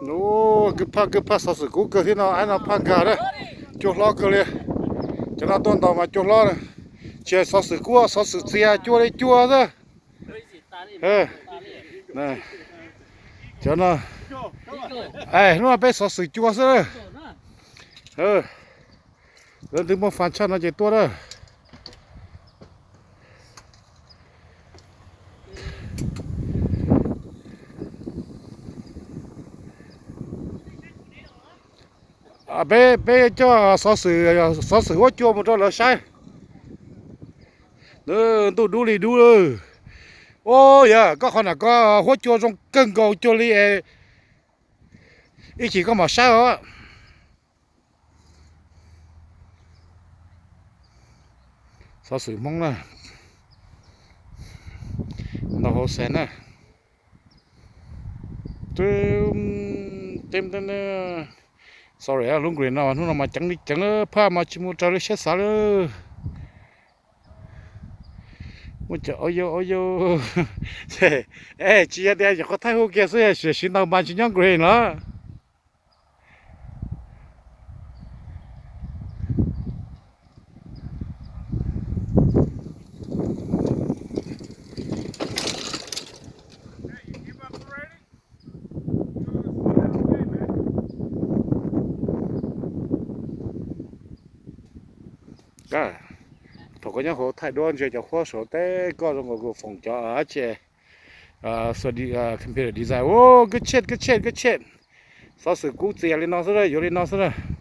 Ub, kwj phaj kwj phaj, xov xwm kub kawg thiab no, aib no phaj nkag na. Cua hlob kawg li. Cov no tuaj ntaus mas cua hlob. Tsis xov xwm kub, xov xwm txias cua li cua xwb. Cov no, hnub no peb xov xwm cua xwb. Leej twg muaj fas tshaj no ces tuaj na. Peb, peb coj xov xwm, xov xwm huab cua mus rau lawv saib. Ntuj dub li dub lawm. Ub, yog koj qhov nram ko huab cua zoo kawg nkaus cuag li es ib chim koj mam saib os. Xov xwm Hmoob na, ntaus hauv xeev na. Sorry, lub Grey no hnub no mas ceev li ceev, phaj mas tsis mus raws li siab xav li. Muaj cov audio audio. Tsis yog tias nyuam qhuav thaij hu kiag xwb, siv ntaus mas tsis nyob Grey los. Thaum koj nyob hauv thaij duab ntsia cov huab saum teb koj zoo nkaus kuv foom cov dab tsi, computer design. Good shit, good shit, good shit. Xov xwm kub txias li no xwb, yuav li no xwb na.